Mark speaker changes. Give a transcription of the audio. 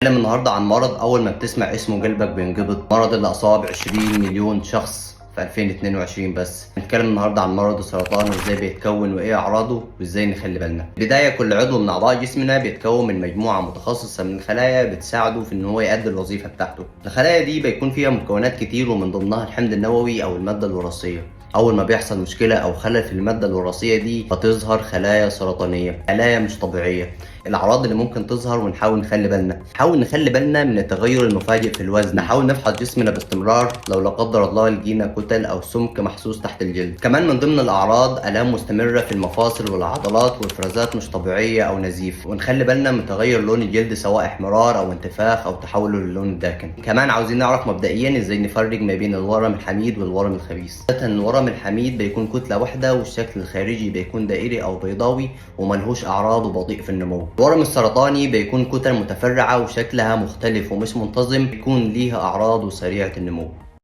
Speaker 1: نتكلم النهارده عن مرض اول ما بتسمع اسمه قلبك بينقبض، مرض اللي اصاب 20 مليون شخص في 2022 بس. نتكلم النهارده عن مرض السرطان وازاي بيتكون وايه اعراضه وازاي نخلي بالنا. بداية كل عضو من اعضاء جسمنا بيتكون من مجموعة متخصصة من الخلايا بتساعده في ان هو يؤدي الوظيفة بتاعته. الخلايا دي بيكون فيها مكونات كتير ومن ضمنها الحمض النووي او المادة الوراثية. اول ما بيحصل مشكلة او خلل في المادة الوراثية دي بتظهر خلايا سرطانية، خلايا مش طبيعية. الاعراض اللي ممكن تظهر ونحاول نخلي بالنا، نحاول نخلي بالنا من التغير المفاجئ في الوزن، نحاول نفحص جسمنا باستمرار لو لا قدر الله لقينا كتل او سمك محسوس تحت الجلد. كمان من ضمن الاعراض الام مستمرة في المفاصل والعضلات وافرازات مش طبيعية او نزيف، ونخلي بالنا من تغير لون الجلد سواء احمرار او انتفاخ او تحوله للون الداكن. كمان عاوزين نعرف مبدئيا ازاي نفرق ما بين الورم الحميد والورم الخبيث. عادة الورم الحميد بيكون كتلة واحدة والشكل الخارجي بيكون دائري او بيضاوي وملهوش اعراض وبطيء في النمو. الورم السرطاني بيكون كتل متفرعة وشكلها مختلف ومش منتظم، بيكون ليها أعراض وسريعة النمو.